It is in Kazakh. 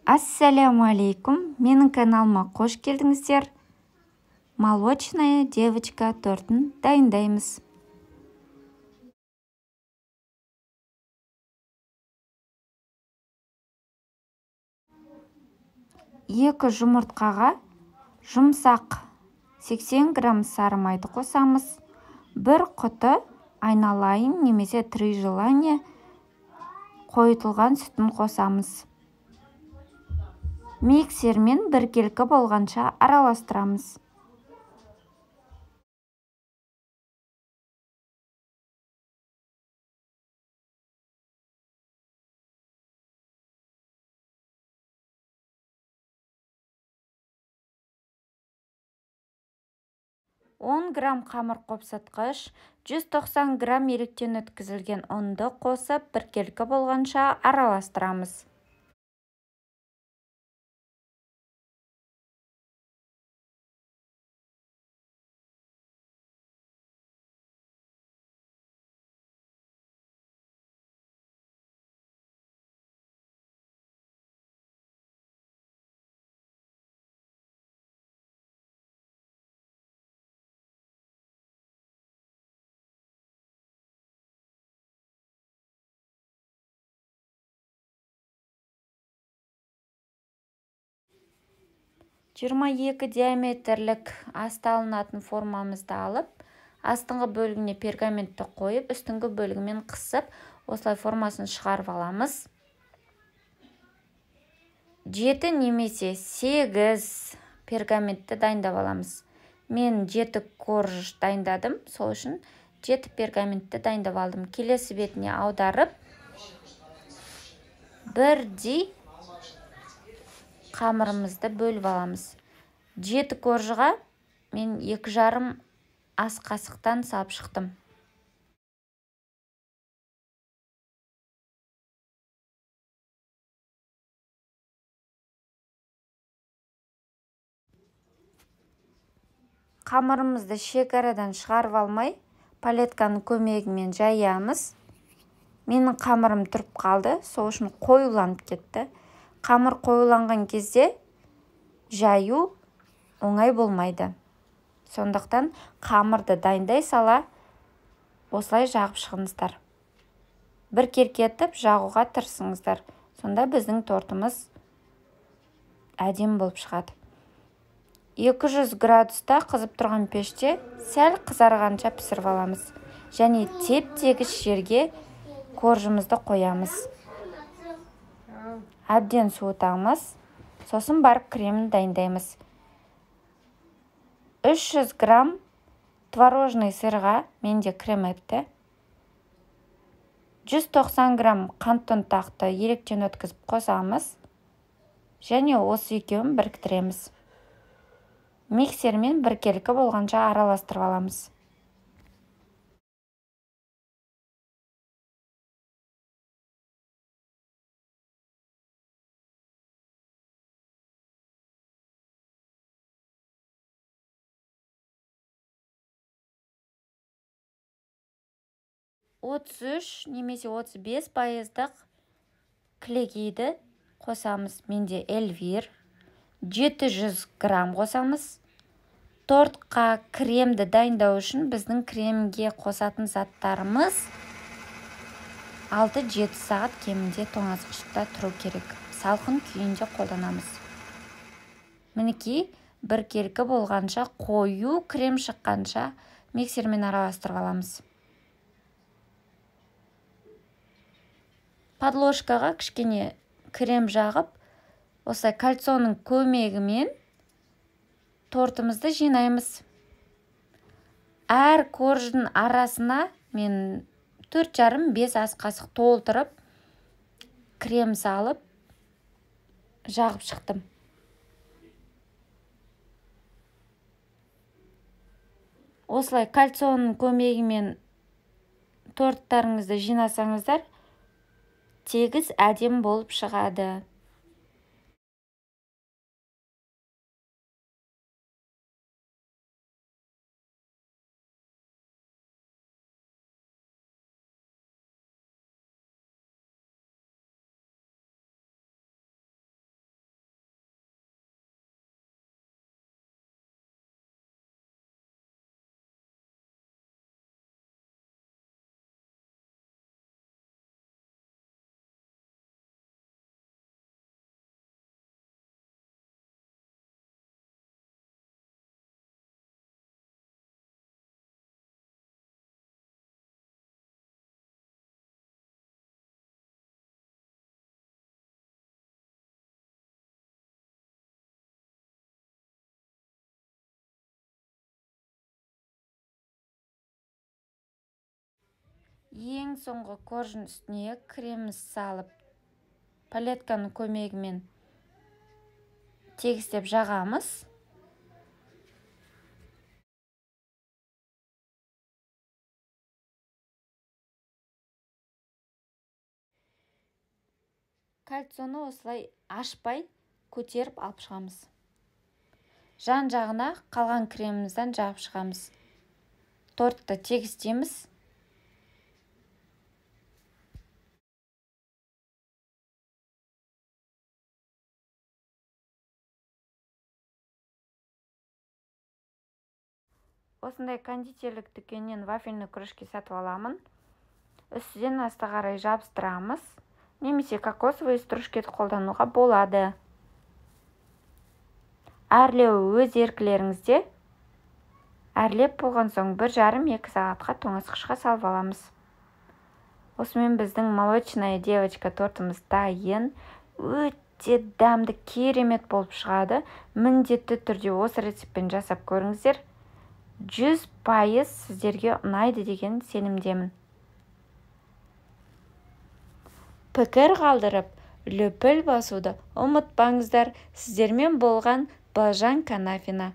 Ассаляму алейкум, менің каналыма қош келдіңіздер. Молочная девочка тортын дайындаймыз. 2 жұмыртқаға жұмсақ 80 грамм сары майды қосамыз. 1 құты айналайын немесе три желания қойытылған сүтін қосамыз. Миксермен біркелкі болғанша араластырамыз. 10 грамм қамыр қопсытқыш, 190 грамм електен өткізілген ұнды қосып, біркелкі болғанша араластырамыз. 22 диаметрлік асталынатын формамызды алып, астыңғы бөлігіне пергаментті қойып, үстіңгі бөлігімен қысып, осылай формасын шығарып аламыз. 7 немесе 8 пергаментті дайындап аламыз. Мен 7 корж дайындадым, сол үшін 7 пергаментті дайындап алдым. Келесі бетіне аударып, бірдей қамырымызды бөліп аламыз. 7 коржыға мен 2,5 ас қасықтан салып шықтым. Қамырымызды шекарадан шығарып алмай, палетканың көмегімен жаямыз. Менің қамырым тұрып қалды, сол үшін қоюланып кетті. Қамыр қоюланған кезде жаю оңай болмайды. Сондықтан қамырды дайындай сала осылай жағып шығыңыздар. Біркелкі етіп жағуға тырысыңыздар. Сонда біздің тортымыз әдемі болып шығады. 200 градуста қызып тұрған пеште сәл қызарғанша пісіріп аламыз. Және теп-тегіс жерге коржымызды қоямыз. Әбден суытамыз, сосын барып кремін дайындаймыз. 300 грамм творожный сырға, менде крем етті. 190 грамм қант ұнтақты електен өткізіп қосамыз. Және осы екеуін біріктіреміз. Миксермен біркелкі болғанша араластырып аламыз. 33 немесе 35 пайыздық кілегейді қосамыз. Менде Эльвир. 700 грамм қосамыз. Тортқа кремді дайындау үшін біздің кремге қосатын заттарымыз 6-7 сағат кемінде тоңазытқышта тұру керек. Салқын күйінде қолданамыз. Мінекей, біркелкі болғанша, қою крем шыққанша миксермен араластырып аламыз. Подложкаға кішкене крем жағып, осылай кольцоның көмегімен тортымызды жинаймыз. Әр корждың арасына мен 4,5-5 ас қасық толтырып, крем салып, жағып шықтым. Осылай кольцоның көмегімен торттарыңызды жинасаңыздар, тегіс әдемі болып шығады. Ең соңғы коржын үстіне крем салып, палетканың көмегімен тегістеп жағамыз. Кольцоны осылай ашпай көтеріп алып шығамыз. Жан жағына қалған кремімізден жағып шығамыз. Тортты тегістейміз. Осындай кондитерлік дүкеннен вафельный кружки сатып аламын. Үстіден асты қарай жабыстырамыз. Немесе кокосовый стружкені қолдануға болады. Әрлеуі өз еркілеріңізде. Әрлеп болған соң 1,5-2 сағатқа тоңазытқышқа салып аламыз. Осымен біздің молочная девочка тортымыз дайын. Өте дәмді, керемет болып шығады. Міндетті түрде осы рецептпен жасап көріңіздер. 100% сіздерге ұнайды деген сенімдемін. Пікір қалдырып, лүпіл басуды ұмытпаңыздар. Сіздермен болған Балжан Канафина.